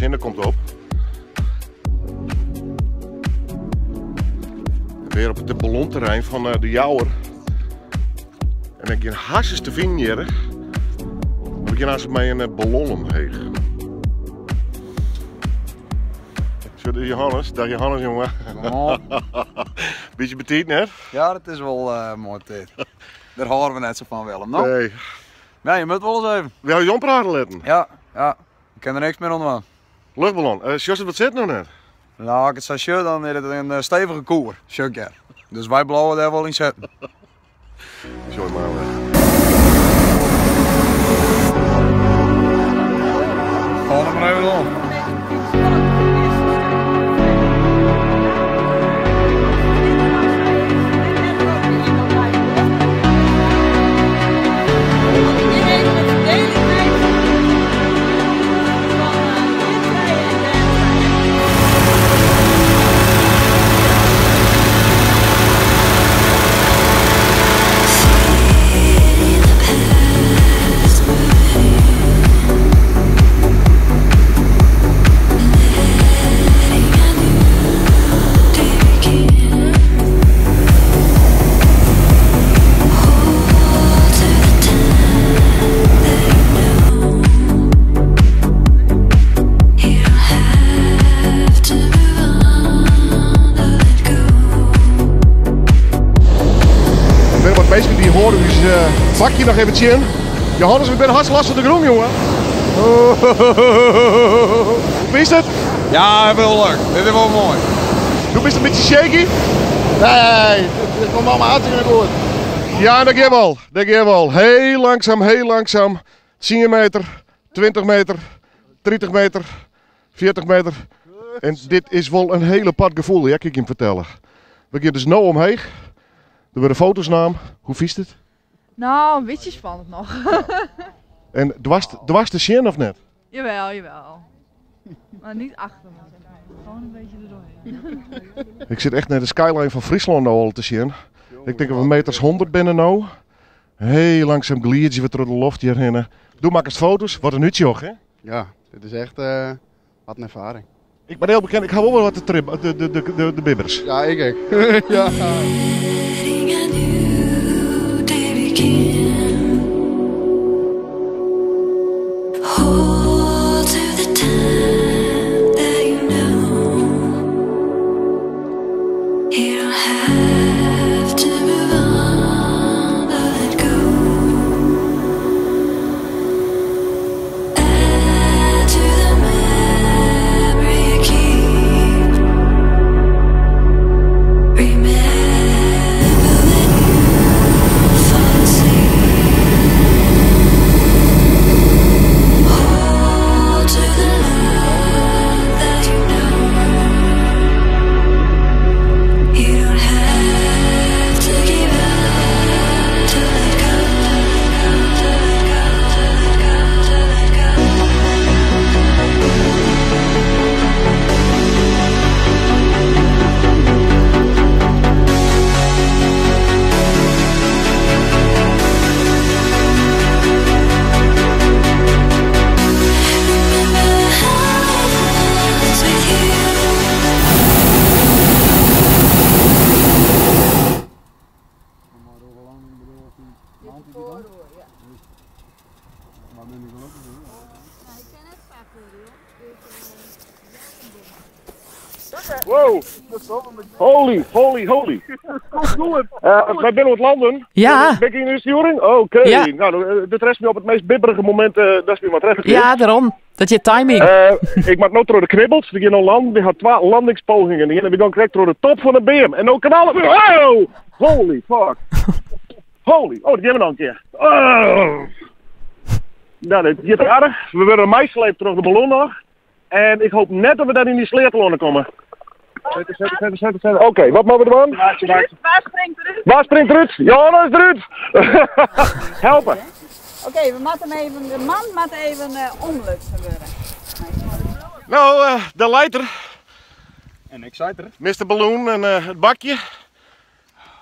sinne komt op. Weer op het ballonterrein fan eh, de Jouwer. En ik gean hartstikke te finen hjir. We gean aanst mei in eh, ballon omheech. Zo de Johannes, dag Johannes jongen. Beetje betiid net? Ja, dat is wel uh, mooi tijd. Daar houden we net zo van Willem, no? Nee. Nee, je moet wel eens even. We hebben Jon praten laten. Ja, ja. Ik ken er niks meer onder aan. Luchtballon. Uh, Jos, wat zit nou net? Nou, als ik het zo dan is het een eh, stevige koer. Zeker. Dus wij blijven daar wel in zitten. Sorry maar. Ga er maar even om. Binne wat minsken dy horen ús uh, bakje noch even tsjin. Johannes, we binne hartstikke last fan de grûn, jongen. Hoe is het? Ja, wel leuk. Dit is wel mooi. Doe bist een beetje shaky? Nee, het komt allemaal hartstikke goed. Ja, dat gaat wel. Dat gaat wel. Heel langzaam, heel langzaam. 10 meter, 20 meter, 30 meter, 40 meter. En dit is wel een hele apart gevoel, ja, kan ik je vertellen. We gaan dus nu omheen. Er worden foto's naam. Hoe vies het? Nou, een beetje spannend nog. En dwars, dwars de zin of net? Jawel, jawel. Maar niet achter me. Gewoon een beetje erdoorheen. Ik zit echt naar de skyline van Friesland nou al te zien. Ik denk dat we meters 100 binnen nou. Heel langzaam glidje we door de loft hierheen. Doe maar eens foto's. Wat een uitjoch, hè? Ja, dit is echt wat een ervaring. Ik ben heel bekend. Ik hou wel wat de, trip, de bibbers. Ja, ik ook. Ja. Hold to the time that you know. You don't have to move on, but let go. Add to the memory you keep. Remember when you fall asleep. Hold to the love that you know. You don't have to give up to let go, to let go, to let go, to let go. Remember how it was with you. Wow. Holy, holy, holy. Wij zijn op het landen. Ja. Ben ik in de sturing? Oké. Ja. Nou, dit rest me op het meest bibberige moment dat is me wat terecht. Ja, daarom. Dat je timing. Ik maak nou door de knibbels. Die gaan nou landen. Die had twee landingspogingen. Die hebben dan correct door de top van de beam. En ook knallen. Oh! Holy fuck. Holy. Oh, die hebben we nog een keer. Oh. Nou, dit gaat aardig. We worden meesleept terug de ballon nog. En ik hoop net dat we daar in die sleerkolonnen komen. Zetten, zetten, zetten, zetten, zetten. Oké, wat mogen we doen? Waar springt Ruud? Waar springt Ruud? Johannes Ruud! Helpen! Oké, we moeten even, de man moet even omlutsen worden. Nou, de leider. En ik zei er. Mr. Balloon en het bakje.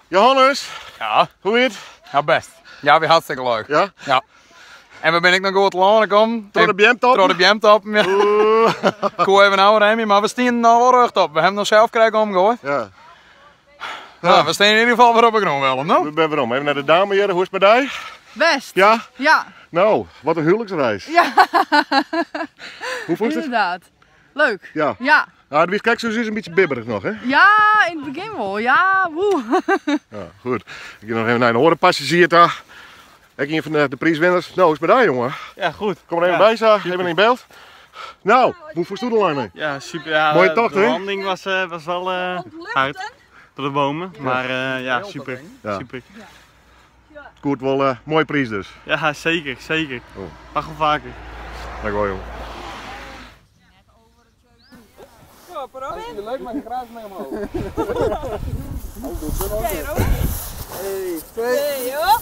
Johannes. Ja. Hoe is het? Ja, best. Ja, weer hartstikke leuk. Ja? Ja. En we bin ik noch goed lâne kommen. Troch de beamtoppen? Troch de beamtoppen, ja. Koe even ôfremje, mar we stienen noch wol rjochtop. We hawwe noch sels krekt omgoaid. Ja. Nou, we stean yn ieder gefal wer op de grûn, Willem, no? We binne werom. Even nei de dame hjir. Hoe is it mei dy? Best. Ja? Ja. Nou, wat in huwelijksreis. Ja. Hoe vond je het? Inderdaad. Leuk. Ja. Ja. Ja, de wies kijk, zo is een beetje bibberig nog, hè? Ja, in het begin wel. Ja, woe. Ja, goed. Ik ga nog even naar een orenpassagier daar. Ik een van de prijswinners. Nou, hoe is het met jou, jongen? Ja, goed. Kom er even Ja. bij, Sa. Even in beeld. Nou, hoe voest u er lang mee? Ja, super. Ja, Mooie de- tocht, de hè? landing was wel hard door de bomen, maar ja, super. Ja. Super. Goed, wel mooie prijs dus. Ja, zeker, zeker. Oh. Mag wel vaker. Dank wel, jongen. Robin. Leuk, maar graag mee omhoog. Oké, Robin. 1, 2. Hey, hoor.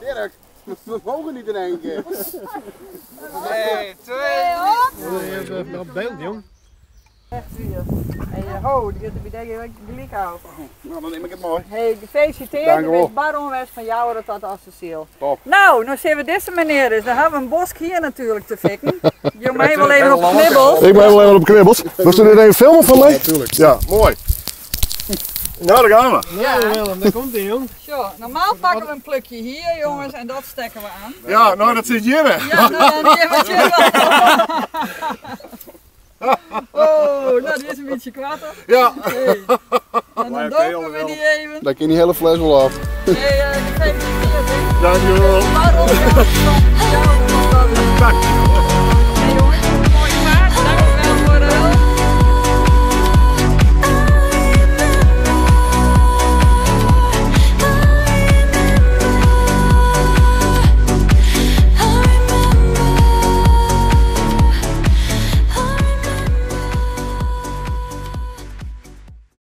Dirk, we mogen niet in één keer. 1, 2, Hey, Op beeld, jong. Echt weer. Hey, ho, die gaat er bij gelijk af. Nou, dan neem ik het mooi. Hey, gefeliciteerd. Dank Je u wel. bent Baron West van Jouwen tot Assensiel. Top. Nou, nou zien we deze meneer dus. Dan hebben we een bosk hier natuurlijk te fikken. Je mij wel even op knibbel. Ik ben wel even op knibbels. Was er dit even filmen van mij? Ja, tuurlijk. Ja, mooi. Nou, daar gaan we. Ja. Willem, daar komt ie, jong. Zo, normaal pakken we een plukje hier, jongens, en dat stekken we aan. Ja, nou, dat zit hier, hè. Ja, nou, dan die hebben we Oh, nou, die is een beetje kwaad. Ja. Hey. En dan dopen we die even. Daar kan die hele fles wel af. Hey, gefeliciteerd. hè. Dankjewel. Baron West van Jouwen tot Assensiel. Dank.